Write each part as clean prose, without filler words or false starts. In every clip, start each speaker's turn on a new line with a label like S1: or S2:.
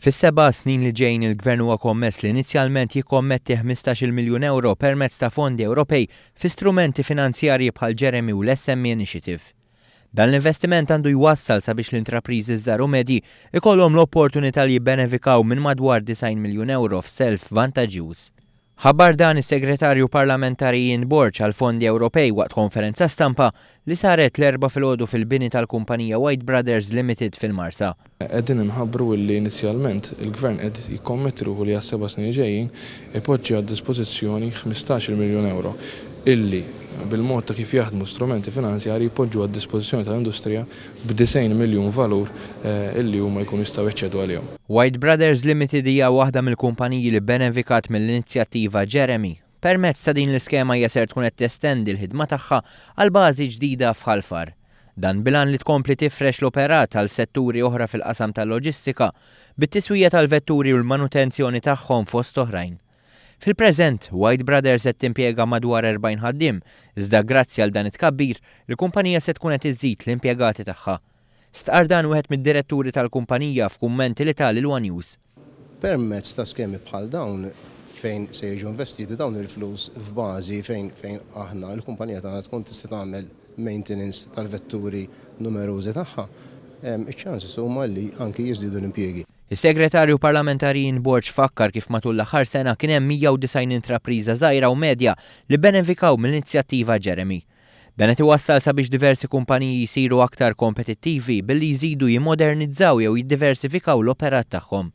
S1: Fis-seba' snin li ġejjin il-Gvern huwa kommess li inizjalment jikkommetti 15-il miljun ewro permezz ta' fondi Ewropej fi strumenti finanzjarji bħal Jeremy u l-SME Initiative. Dan l-investiment għandu jwassal sabiex l-intrapriżi żgħar u medji jkollhom l-opportunità li jibbenefikaw minn madwar 90 miljun ewro f'self vantaġġjuż. Ħabbar dan is-Segretarju Parlamentari Ian Borg għall-Fondi Ewropej waqt konferenza stampa li saret l-Erbgħa filgħodu fil-bini tal-kumpanija White Brothers Limited fil-Marsa.
S2: Qegħdin inħabbru illi inizjalment il-Gvern qed jikkommetti ruħu li għas-seba' snin li ġejjin ipoġġi għad-dispożizzjoni 15-il miljun ewro illi bil-mod ta' kif jaħdmu strumenti finanzjarji jpoġġu għad-dispożizzjoni tal-industrija b'90 miljun valur illi huma jkunu jistgħu jaċċedu għalihom.
S1: White Brothers Limited hija waħda mill-kumpaniji li bbenefikat mill-inizjattiva Jeremy. Permezz ta' din l-iskema hija ser tkun qed testendi l-ħidma tagħha għal bażi ġdida f'Ħal Far. Dan bil-għan li tkompli tifrex l-operat għal setturi oħra fil-qasam tal-loġistika, bit-tiswija tal-vetturi u l-manutenzjoni tagħhom fost oħrajn. Fil-preżent, White Brothers qed timpjega madwar 40 ħaddiem, iżda grazzi għal dan it-tkabbir, il-kumpanija se tkun qed iżżid l-impjegati tagħha. Stqarr dan wieħed mid-diretturi tal-kumpanija f'kummenti li ta lil one News.
S3: Permezz ta' skemi bħal dawn fejn se jiġu investiti dawn il-flus f'bażi fejn fejn aħna l-kumpanija tagħna tkun tista' tagħmel maintenance tal-vetturi numerużi tagħha, iċ-chances huma li anki jiżdiedu l-impjiegi.
S1: Is-Segretarju Parlamentari Ian Borg fakkar kif matul l-aħħar sena kien hemm 190 intrapriża żgħira u medja li bbenefikaw mill-inizjattiva Jeremy. Dan qed iwassal sabiex diversi kumpaniji jsiru aktar kompetittivi billi jżidu jimmodernizzaw jew jiddiversifikaw l-operat tagħhom.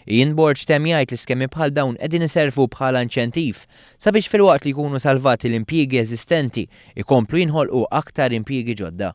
S1: Ian Borg temm jgħid li skemi bħal dawn qegħdin iservu bħala inċentiv sabiex filwaqt li jkunu salvati l-impjiegi eżistenti, ikomplu jinħolqu aktar impjiegi ġodda.